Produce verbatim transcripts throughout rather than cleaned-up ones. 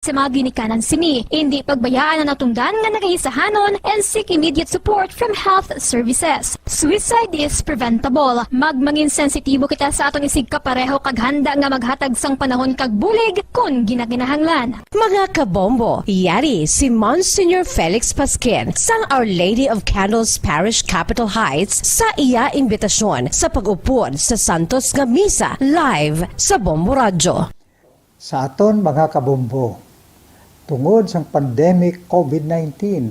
Sa mga ginikanan sini, indi pagbayaan ang natungdan nga nagaisahanon and seek immediate support from health services. Suicide is preventable. Magmangin sensitibo kita sa aton isigkapareho kag handa nga maghatag sang panahon kag bulig kon ginakinahanglan. Mga kabombo, yari si Monsignor Felix Pasquin sang Our Lady of Candles Parish, Capitol Heights, sa iya imbitasyon sa pag-upod sa Santos nga Misa live sa Bombo Radyo. Sa aton mga kabombo, tungod sang pandemic COVID nineteen,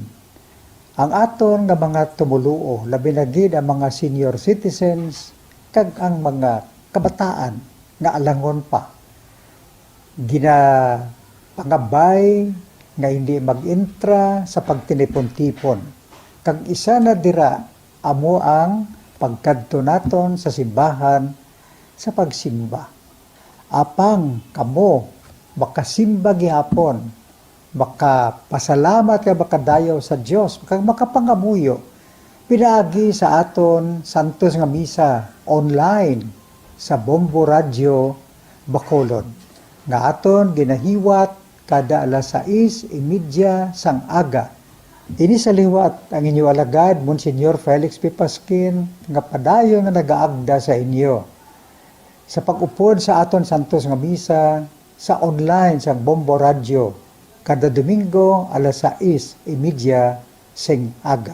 ang aton nga mga tumoluo, labi na gid ang mga senior citizens kag ang mga kabataan nga alangon pa, ginapangabay nga hindi mag-intra sa pagtinipon-tipon, kag isa na dira amo ang pagkadto naton sa simbahan sa pagsimba. Apang kamo makasimba gihapon, makapasalamat kag makadayaw sa Dios, kag makapangamuyo pinaagi sa aton santos nga misa online sa Bombo Radyo Bacolod, nga aton ginahiwat kada alas sais y media sang aga. Ini sa liwat ang inyo alagad, Monsignor Felix P. Pasquin, nga padayon nga nagaagda sa inyo sa pag-upod sa aton santos nga misa sa online sang Bombo Radyo kada Domingo alas sais y media sing aga.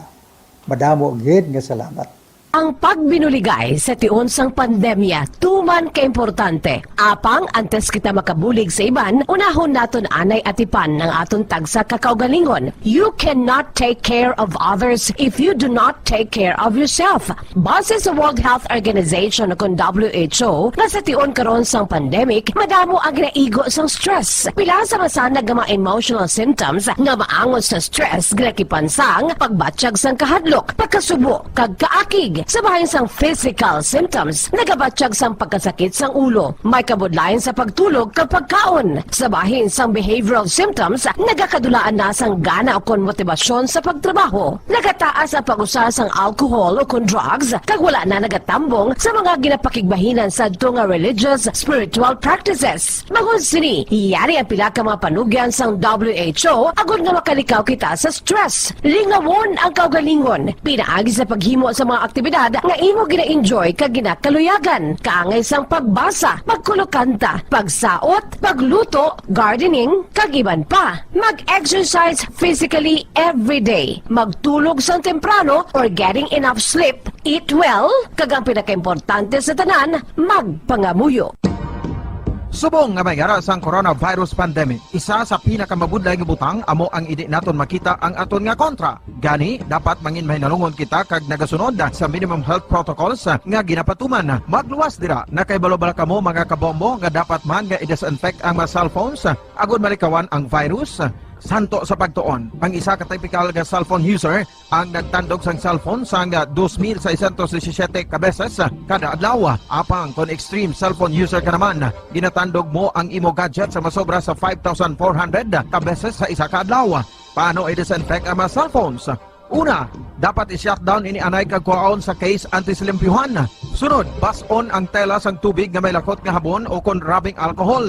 Madamo gid nga salamat. Ang pagbinuligay sa tion sang pandemya tuman ka importante. Apang antes kita makabulig sa iban, unahon naton anay atipan ang aton tagsa ka kaugalingon. You cannot take care of others if you do not take care of yourself. Base sa World Health Organization, kon W H O, nga sa tion karon sang pandemic, madamo ang ginaigo sang stress. Pila sa masanag nga mga emotional symptoms nga maangot sa stress ginakipan sang pagbatyag sang kahadlok, pagkasubo, kag kaakig. Sa bahin sang physical symptoms, nagabatyag sang pagkasakit sang ulo, may kabudlayan sa pagtulog kag pagkaon. Sa bahin sang behavioral symptoms, nagakadulaan na sang gana ukon motibasyon sa pagtrabaho. Nagataas ang pag-usa sang alcohol ukon drugs, kag wala na nagatambong sa mga ginapakigbahinan sadto nga religious, spiritual practices. Bangod sini, yari ang pila ka mga panugyan sang W H O agod nga makalikaw kita sa stress. Lingawon ang kaugalingon pinaagi sa paghimo sa mga aktibidad nga imo gina-enjoy kag ginakaluyagan, kaangay sang pagbasa, pagkulokanta, pagsaot, pagluto, gardening, kag iban pa. Mag-exercise physically every day. Magtulog sang temprano or getting enough sleep. Eat well, kag ang pinakaimportante sa tanan, magpangamuyo. Subong nga may ara sang coronavirus pandemic, isa sa pinakamabudlay nga butang amo ang indi naton makita ang aton nga kontra. Gani, dapat mangin mahinalungon kita kag nagasunod sa minimum health protocols nga ginapatuman. Magluwas dira, nakahibalo bala kamo, mga kabombo, nga dapat man nga i-disinfect ang mga cellphones agud malikawan ang virus? Santo sa pagtuon, ang isa ka typical nga cellphone user ang nagtandog sang cellphone sang dos mil seiscientos disisiete ka beses kada adlaw. Apang kon extreme cellphone user ka naman, ginatandog mo ang imo gadget sa masobra sa five thousand four hundred ka beses sa isa ka adlaw. Paano i-disinfect ang mga cellphones? Una, dapat i-shutdown ini anay kag kuhaon sa case antes limpyuhan. Sunod, bas-on ang tela sang tubig nga may lakot nga habon o kon rubbing alcohol.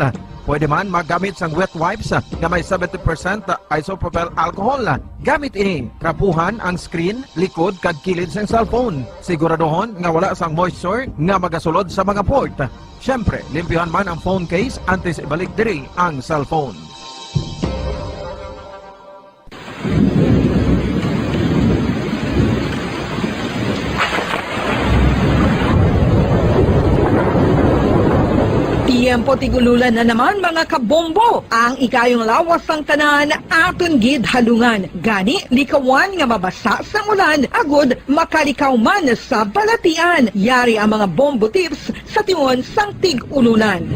Pwede man maggamit sang wet wipes nga may seventy percent isopropyl alcohol. Gamit ini, trapuhan ang screen, likod kag kilid sang cellphone. Siguraduhon nga wala sang moisture nga magasulod sa mga port. Siyempre, limpyuhan man ang phone case antes ibalik diri ang cellphone. Tiyempo tig-ululan na naman, mga kabombo. Ang ikayong lawas sang tanan aton gid halungan. Gani, likawan nga mabasa sang ulan agud makalikaw man sa balatian. Yari ang mga bombo tips sa tion sang tig-ululan.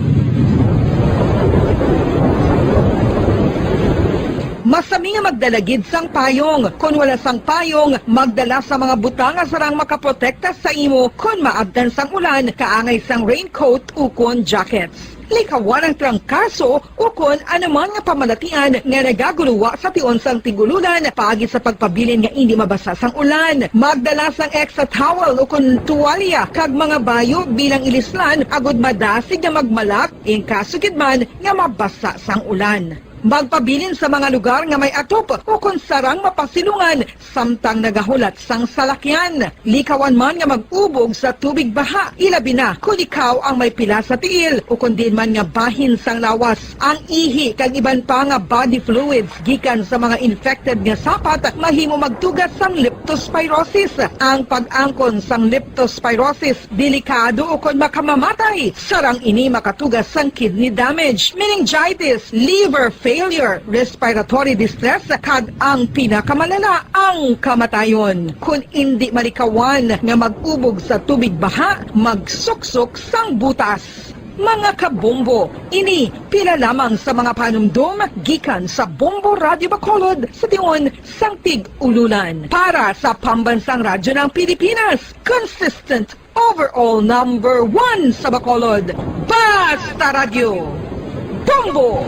Masami nga magdala gid sang payong. Kon wala sang payong, magdala sa mga butang nga sarang makaprotekta sa imo kon maabtan sang ulan, kaangay sang raincoat ukon jackets. Likawan ang trangkaso ukon anuman nga pamalatian nga nagaguluwa sa tion sang tig-ululan, paagi sa pagpabilin nga indi mabasa sang ulan. Magdala sang extra towel ukon tuwalya kag mga bayo bilang ilislan agud madasig nga magmalak in kaso gid man nga mabasa sang ulan. Magpabilin sa mga lugar nga may atop ukon sarang mapasilungan samtang nagahulat sang salakyan. Likawan man nga mag-ubog sa tubig baha, ilabi na kon ikaw ang may pila sa tiil ukon diin man nga bahin sang lawas. Ang ihi kag iban pa nga body fluids gikan sa mga infected nga sapat mahimo magtuga sang leptospirosis. Ang pag-angkon sang leptospirosis delikado ukon makamamatay. Sarang ini makatuga sang kidney damage, meningitis, liver failure, respiratory distress, kag ang pinakamalala, ang kamatayon. Kon indi malikawan nga mag-ubog sa tubig baha, magsuksok sang butas. Mga kabombo, ini pila lamang sa mga panumdom gikan sa Bombo Radyo Bacolod sa tion sang Tig-Ululan. Para sa Pambansang Radyo ng Pilipinas, consistent overall number one sa Bacolod. Basta Radyo, Bombo!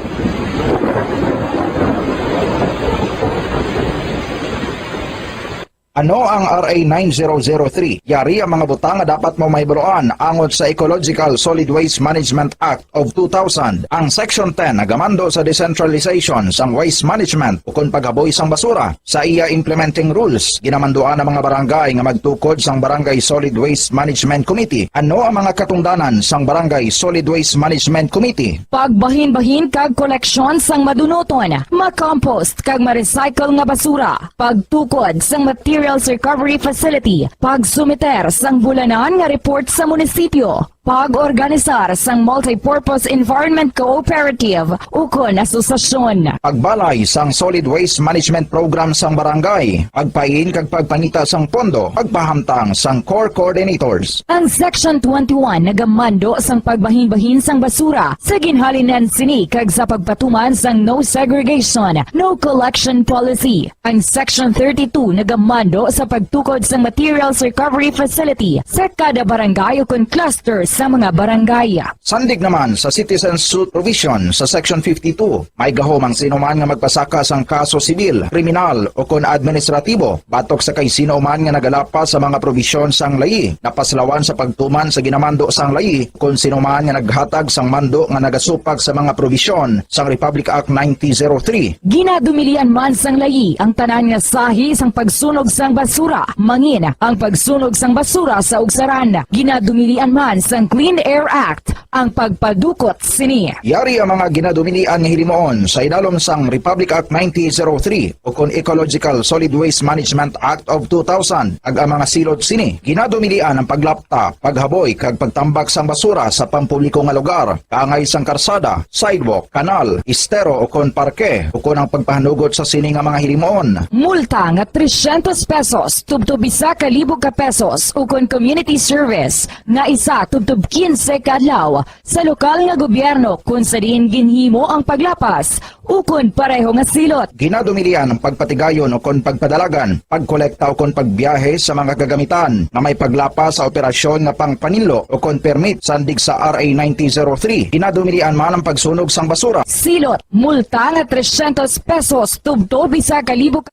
Ano ang R A nine zero zero three? Yari ang mga butang nga dapat mo mahibaluan angot sa Ecological Solid Waste Management Act of two thousand. Ang Section ten nagamando sa decentralization sang waste management ukon paghaboy sang basura. Sa iya implementing rules, ginamanduan ang mga barangay nga magtukod sang Barangay Solid Waste Management Committee. Ano ang mga katungdanan sang Barangay Solid Waste Management Committee? Pagbahinbahin kag koleksyon sang madunuton, ma-compost kag ma-recycle nga basura, pagtukod sang materials recovery facility, pagsumiter sang bulanan nga report sa munisipyo, pag-organisar sang multipurpose environment cooperative ukon asosasyon. Pagbalay sang solid waste management program sang barangay, pagpain kag pagpangita sang pondo, pagpahamtang sang core coordinators. Ang Section twenty-one nagamando sang pagbahinbahin sang basura sa ginhalinan sini kag sa pagpatuman sang no segregation, no collection policy. Ang Section thirty-two nagamando sa pagtukod sang materials recovery facility sa kada barangay ukon cluster sa mga barangay. Sandig naman sa citizen suit provision sa Section fifty-two, may gahom ang sino man nga magpasaka sang kaso sibil, kriminal, ukon administratibo batok sa kay sino man nga nagalapas sa mga probisyon sang layi, napaslawan sa pagtuman sa ginamando sang layi, kon sino man nga naghatag sang mando nga nagasupak sa mga probisyon sang Republic Act nineteen zero three. Ginadumilian man sang layi ang tanan nga sahi sang pagsunog sang basura, mangin ang pagsunog sang basura sa ugsaran. Ginadumilian man sang Clean Air Act ang pagpadukot sini. Yari ang mga ginadumilian nga hilimuon sa idalom sang Republic Act nineteen zero three ukon Ecological Solid Waste Management Act of two thousand, kag ang mga silot sini. Ginadumilian ang paglapta, paghaboy, kag pagtambak sang basura sa pampubliko nga lugar, kaangay sang karsada, sidewalk, kanal, estero, ukon parke, ukon ang pagpahanugot sa sini nga mga hilimuon. Multa nga trescientos pesos tubtob isa ka libo ka pesos, ukon community service nga isa tubtob quince ka adlaw sa lokal nga gobyerno kon sa diin ginhimo ang paglapas ukon pareho nga silot. Ginadumilian ang pagpatigayon ukon pagpadalagan, pagkolekta ukon pagbiyahe sa mga kagamitan nga may paglapas sa operasyon nga pangpaninlo ukon permit sandig sa R A nineteen zero three. Ginadumilian man ang pagsunog sang basura. Silot, multa nga trescientos pesos tubtob isa ka libo.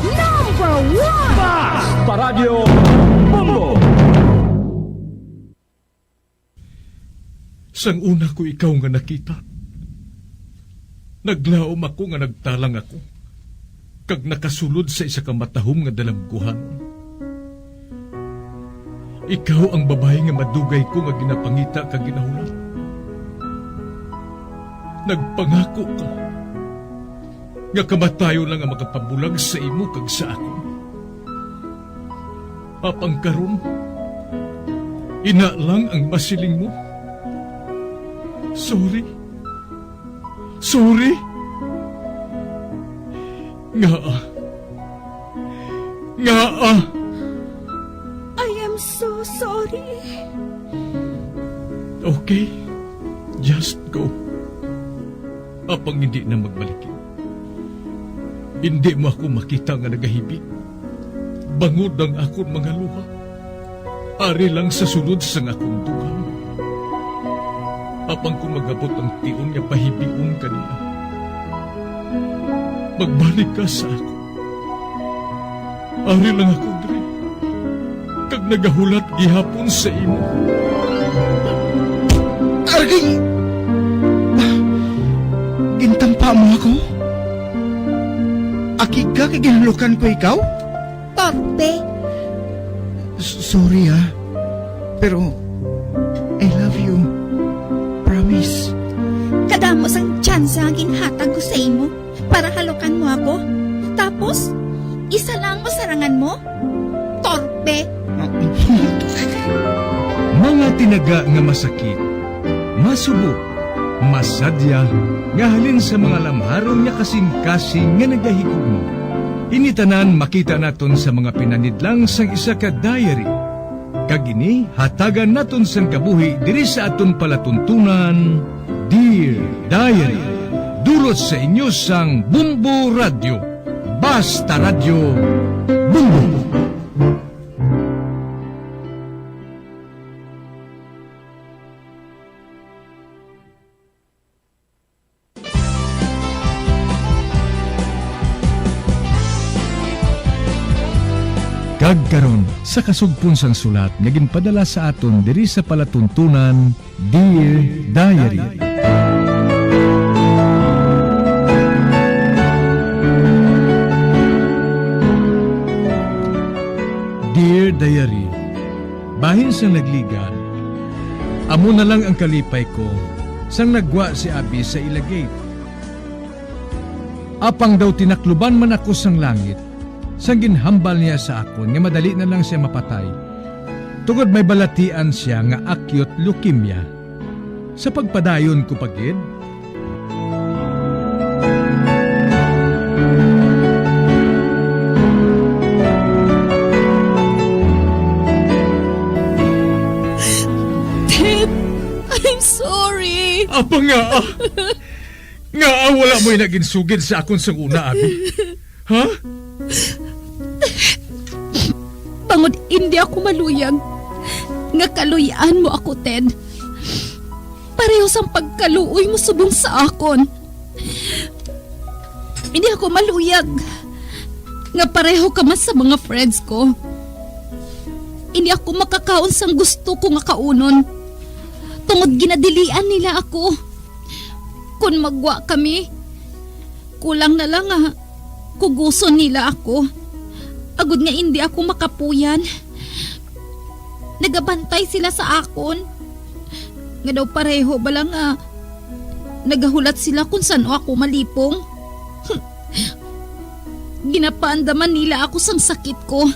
Number one! Basta Radyo Bombo! Sang una ko ikaw nga nakita, naglaom ako nga nagtalang ako, kag nakasulod sa isa ka matahom nga dalagkuhan. Ikaw ang babayi nga madugay ko nga ginapangita kag ginahulat. Nagpangako ka nga kamatayon lang ang makapabulag sa imo kag sa akon. Apang karon, ina lang ang masiling mo. Sorry. Sorry. Ngaa? Ngaa? I am so sorry. Okay, just go. Apang hindi na magbalik. Hindi mo ako makita nga nagahibi. Bangod ang akon mga luha. Ari lang sa sulod sang akon dugang. Apang kon mag-abot ang tion nga pahibion ka niya, magbalik ka sa akon. Ari lang ako diri, kag nagahulat gihapon sa imo. Arging! Gintampa mo ako? Aki ka kay ginhalukan ko ikaw? Torpe. S-, sorry, ah. Pero, I love you. Promise. Kadamo sang tsansa nga ginhatag ko sa imo para halukan mo ako. Tapos, isa lang masarangan mo? Torpe. Mga tinaga nga masakit, masubo, masadya, nga halin sa mga lamharon nga kasing-kasing nga nagahigugma. Ini tanan makita naton sa mga pinanidlang sang isa ka diary. Kag ini hatagan naton sang kabuhi diri sa aton palatuntunan, Dear Diary. Dulot sa inyo sang Bombo Radyo. Basta Radyo, Bombo! Kag karon, sa kasugpon sang sulat nga ginpadala sa aton diri sa palatuntunan, Dear Diary. Dear Diary, bahin sang nagligad, amo na lang ang kalipay ko sang naggwa si Abi sa ila gate. Apang daw tinakluban man ako sang langit, sang ginhambal niya sa akon nga madali na lang sia mapatay, tungod may balatian sia nga acute leukemia. Sa pagpadayon ko pa gid, Ted, I'm sorry. Apa nga? Nga wala mo na ginsugid sa akon sang una, Abi? Ha? Bangod indi ako maluyag nga kaluy-an mo ako, Ted. Pareho sang pagkaluoy mo subong sa akon. Indi ako maluyag nga pareho ka man sa mga friends ko. Indi ako makakaon sang gusto ko nga kaunon, tungod ginadilian nila ako. Kon maggwa kami, kulang na lang nga kuguson nila ako, agod nga indi ako makapuyan. Nagabantay sila sa akon, nga daw pareho bala nga nagahulat sila kon san-o ako malipong. Ginapaandaman nila ako sang sakit ko.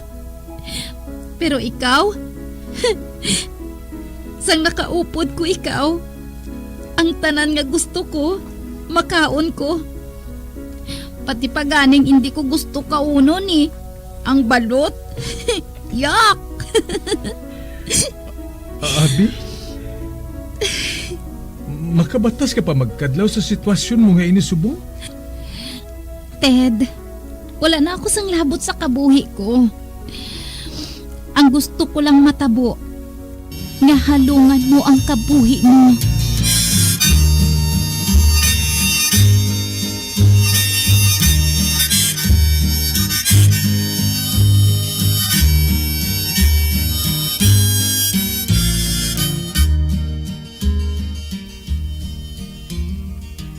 Pero ikaw, sang nakaupod ko ikaw, ang tanan nga gusto ko, makaon ko. Pati pa ganing indi ko gusto kaunon, eh, ang balot. Yak! A-, Abi? Makabatas ka pa magkadlaw sa sitwasyon mo nga ini subong? Ted, wala na ako sang labot sa kabuhi ko. Ang gusto ko lang matabo, nga halungan mo ang kabuhi mo.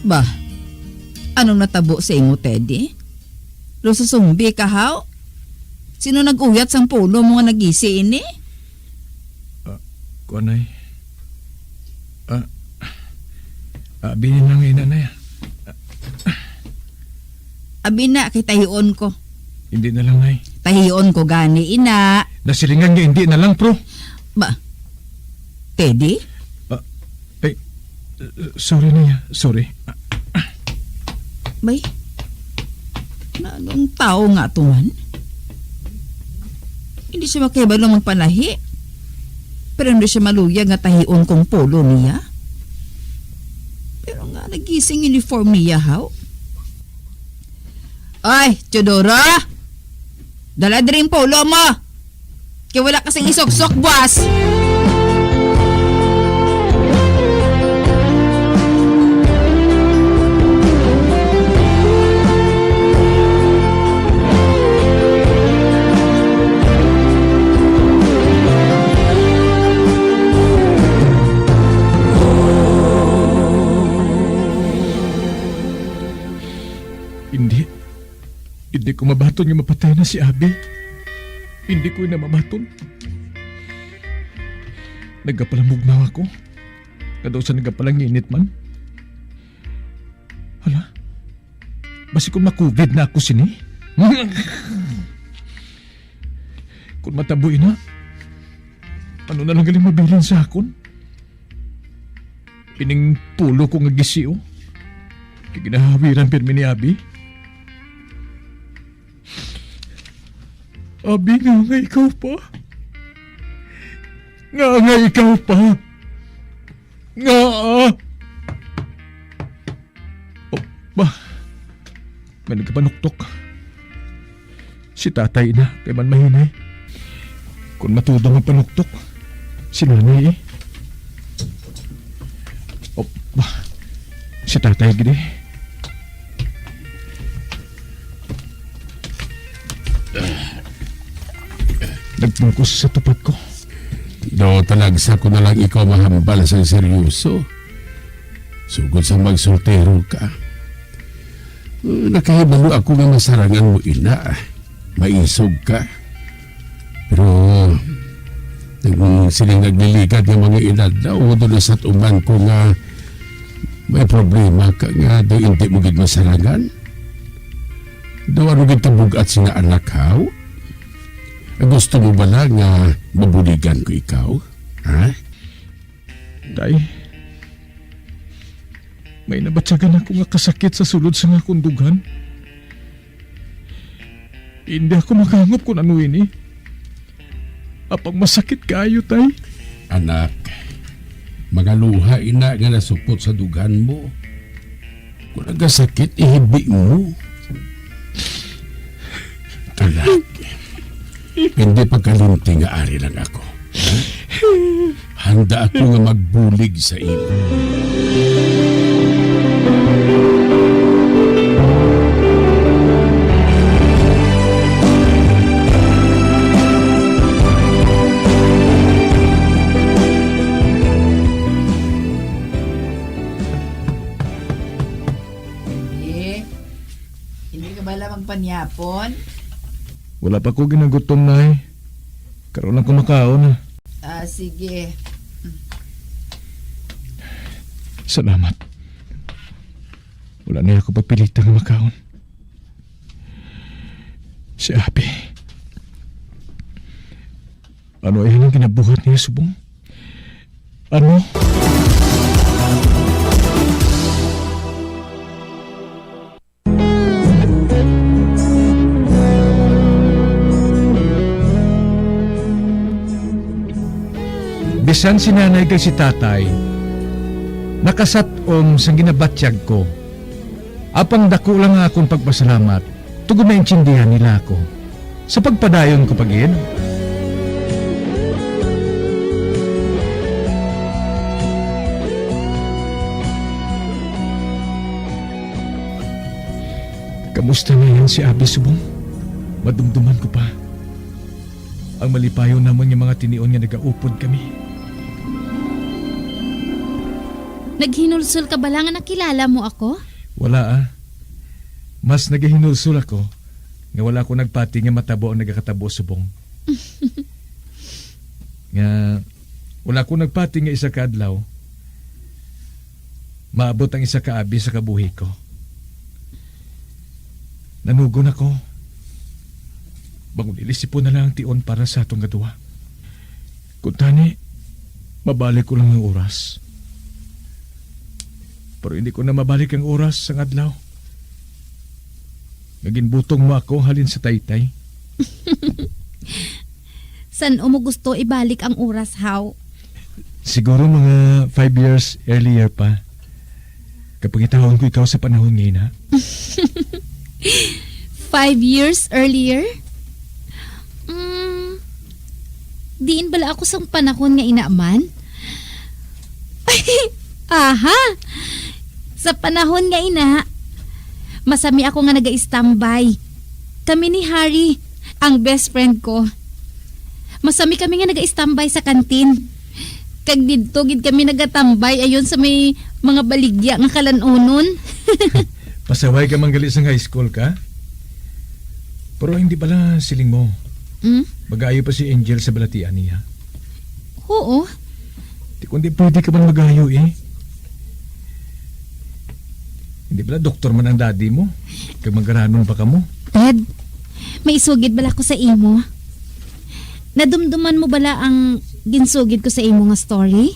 Ba, anong natabo sa imo, Teddy? Lususumbi ka, haw? Sino nag-uyat sang polo mo nga nagisi ini? Ah, kuan, Nay. Ah, ah, abi na lang ina, Nay. Abi na, kay tahion ko. Hindi na lang, Nay. Tahion ko gani, ina. Nasilingan nga hindi na lang, pro. Ba, Teddy? Ah, ay, sorry, Nay, ah. Sorry. Bay, na anong tao nga to man? Hindi siya makahibalo magpanahi. Pero hindi siya maluyag nga tahion kong polo niya. Pero nga, nagising uniform niya, haw? Ay, Teodoro! Dala diri ang polo mo! Kay wala ka sing isuksok, buas! Hindi. Hindi ko mabaton nga mapatay na si Abi. Hindi ko ina mabaton. Nagapalamugnaw ako. Nga daw sa nagapalanginit man. Hala? Basi kung ma-covid na ako sini? Kung matabo ina, ano na lang galing mabilin sa akon? Ining pulo ko nga gisiyo. Kay ginahawiran pirmi ni Abi. Abi, nga nga ikaw pa? Nga nga ikaw pa? Nga, ah. Oh, ba? May nagkapanuktok. Si tatay na, kay man mahinay. Kung matudo ang panuktok, si nanay eh. Oh, ba? Si tatay gini. Nagpungkos sa tupad ko. Do, talagsa ko na lang ikaw mahambal sa seryoso. Sugod sa magsoltero ka. Uh, nakahibalo ako nga masarangan mo ina. Maisog ka. Pero, nang siling nagliligad nga mga inadlaw, doon na sa tuman ko nga may problema ka nga do hindi mo gid masarangan. Do ano gid kabugat sina anak, haw? Gusto mo bala nga mabuligan ko ikaw? Ha? Tay, may nabatyagan ako nga kasakit sa sulod sang akon dughan. Hindi ako makahangop kung ano ini. Apang masakit kaayo, tay. Anak, mga luha ina nga nasupot sa dughan mo. Kung nagasakit, ihibi mo. Anak, hindi pagkalimti nga ari lang ako. Ha? Handa ako nga magbulig sa imo. Hindi. Hindi ka bala magpanyapon? Wala pa ko ginagutom, Nay. Karon lang ko makaon, ah. Ah, sige. Salamat. Wala na ako pagpilita nga makaon. Si Abi. Ano ay ang ginabuhat niya, subong? Ano? Bisan si nanay kag si tatay, nakasat-om sang ginabatyag ko. Apang dako lang nga akon pagpasalamat, tugon naintindihan nila ako. Sa pagpadayon ko pa gid, kamusta na yan si Abi, subong? Madumduman ko pa ang malipayon namon nga mga tinion nga nagaupod kami. Naghinulsol ka bala nga nakilala mo ako? Wala, ah. Mas nagahinulsol ako nga wala ko nagpati nga matabo ang nagakatabo subong. Nga wala ko nagpati nga isa ka adlaw, maabot ang isa ka abi sa kabuhi ko. Nanugon ako. Bangon ilisipon na lang ang tion para sa atong kaduha. Kuntani, mabalik ko lang ang oras. Pero hindi ko na mabalik ang oras sang adlaw nga ginbutong mo ako halin sa taytay. San-o mo gusto ibalik ang oras, haw? Siguro mga five years earlier pa. Kapangitahon ko ikaw sa panahon nga ina. Five years earlier? Mm, diin bala ako sang panahon nga ina man? Aha! Sa panahon nga ina, masami ako nga naga-istambay. Kami ni Harry, ang best friend ko. Masami kami nga naga-istambay sa kantin. Kag didto gid kami nagatambay ayon sa may mga baligya nga kalan-unon. Pasaway ka man gali sang high school ka? Pero hindi bala siling mo, Hmm? Mag-ayo pa si Angel sa balatian niya? Oo. Di kundi pwede ka man mag-ayo eh. Hindi bala doktor man ang daddy mo? Kag magaranon pa kamo? Ted, may isugid bala ko sa imo. Nadumduman mo bala ang ginsugid ko sa imo nga story?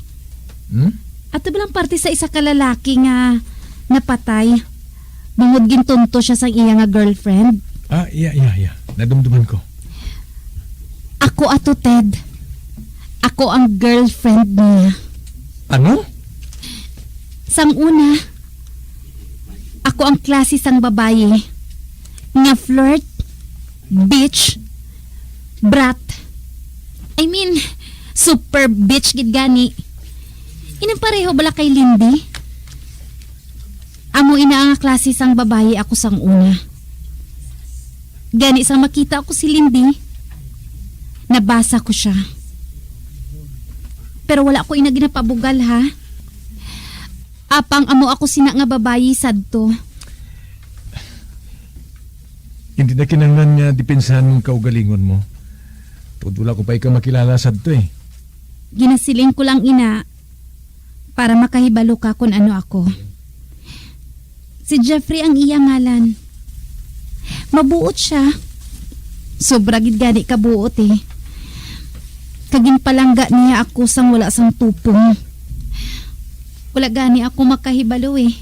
Hmm? Ato ba lang parte sa isa ka lalaki nga napatay bangod gintunto siya sang iya nga girlfriend? Ah, iya, iya, iya. Nadumduman ko. Ako ato, Ted. Ako ang girlfriend niya. Ano? Sang una, ako ang klase sang babayi nga flirt, bitch, brat. I mean, super bitch gid gani. Inang pareho bala kay Lindy? Amo ina nga klase sang babayi ako sang una. Gani sang makita ko si Lindy, nabasa ko siya. Pero wala ko ina ginapabugal, ha? Apang amo ako sina nga babayi sadto. Hindi na kinahanglan nga depensahan mong kaugalingon mo. Tungod wala ko pa ikaw makilala sadto eh. Ginasiling ko lang ina para makahibalo ka kon ano ako. Si Jeffrey ang iya ngalan. Mabuot siya. Sobra gid gani ka buot eh. Kag ginpalangga niya ako sang wala sang tupong. Wala gani ako makahibalo eh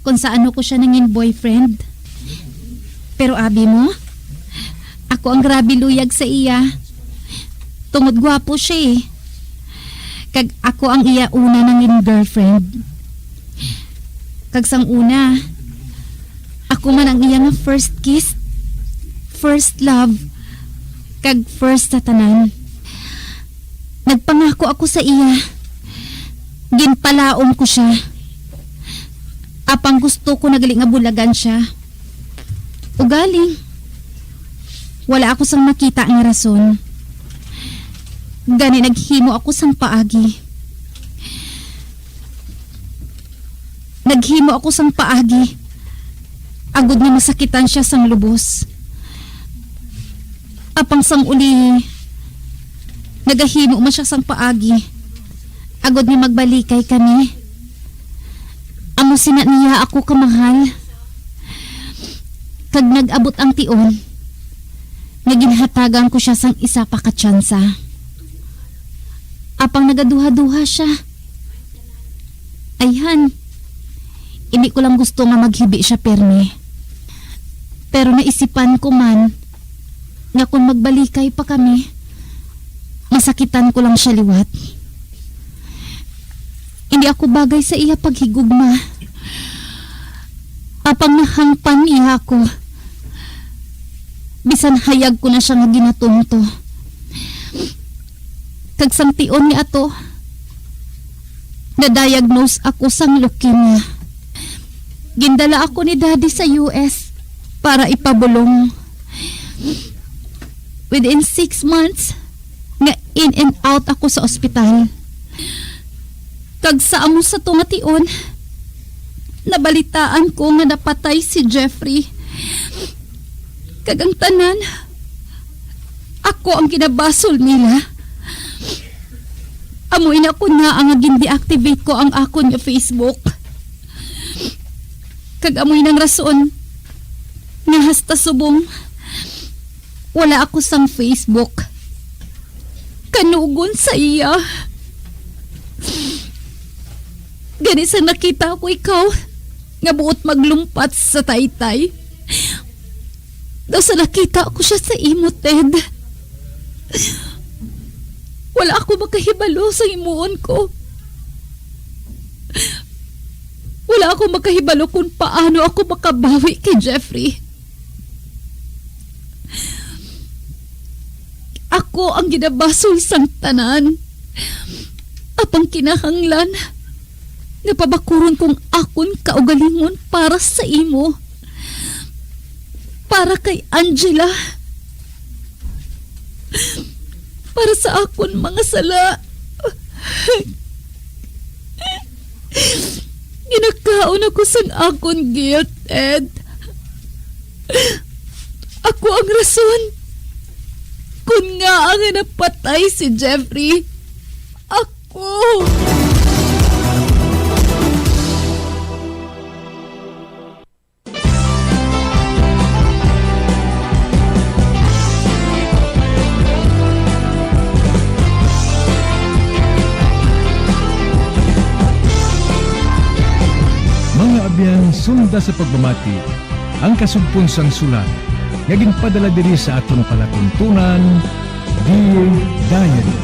kung sa ano ko siya nangin boyfriend. Pero abi mo, ako ang grabe luyag sa iya. Tungod gwapo siya eh. Kag ako ang iya una nangin girlfriend. Kag sang una, ako man ang iya nga first kiss, first love, kag first sa tanan. Nagpangako ako sa iya. Ginpalaom ko siya. Apang gusto ko na gali nga bulagan siya. Ugaling, wala ako sang makita nga rason. Gani naghimo ako sang paagi. Naghimo ako sang paagi, agod nga masakitan siya sang lubos. Apang sang uli, nagahimo man siya sang paagi, agod nga magbalikay kami. Amo sina niya ako kamahal. Kag nag-abot ang tion nga ginhatagan ko siya sang isa pa ka tsansa. Apang nagaduha-duha siya. Ayhan, hindi ko lang gusto nga maghibi siya pirmi. Pero naisipan ko man nga kung magbalikay pa kami, masakitan ko lang siya liwat. Hindi ako bagay sa iya paghigugma. Apang nahangpan niya ako. Bisan hayag ko na siya nga ginatunto. Kag sang tion nga ato, na-diagnose ako sang leukemia. Gindala ako ni Daddy sa U S para ipabulong. Within six months, nga in and out ako sa ospital. Kag sa amo sa tunga tion, nabalitaan ko nga napatay si Jeffrey. Kag ang tanan, ako ang ginabasol nila. Amo ina ko na nga gin-deactivate ko ang akon nga Facebook. Kag amo inang rason nga hasta subong wala ako sang Facebook. Kanugon sa iya. Gani sa nakita ko ikaw nga buot maglumpat sa taytay. Daw sa nakita ko siya sa imo, Ted. Wala ako makahibalo sa himuon ko. Wala ako makahibalo kung paano ako makabawi kay Jeffrey. Ako ang ginabasol sang tanan. Apang kinahanglan nga pabakuron kong akon kaugalingon para sa imo. Para kay Angela. Para sa akon mga sala. Ginakaon ako sang akon guilt, Ed. Ako ang rason kung ngaa nga napatay si Jeffrey. Ako! Mga abyan, sunda sa pagpamati ang kasugpon sang sulat nga ginpadala diri sa aton palatuntunan, Dear Diary.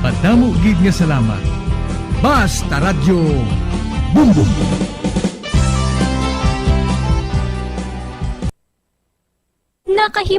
Madamo gid nga salamat. Basta Radyo Bumbong. Nakahimo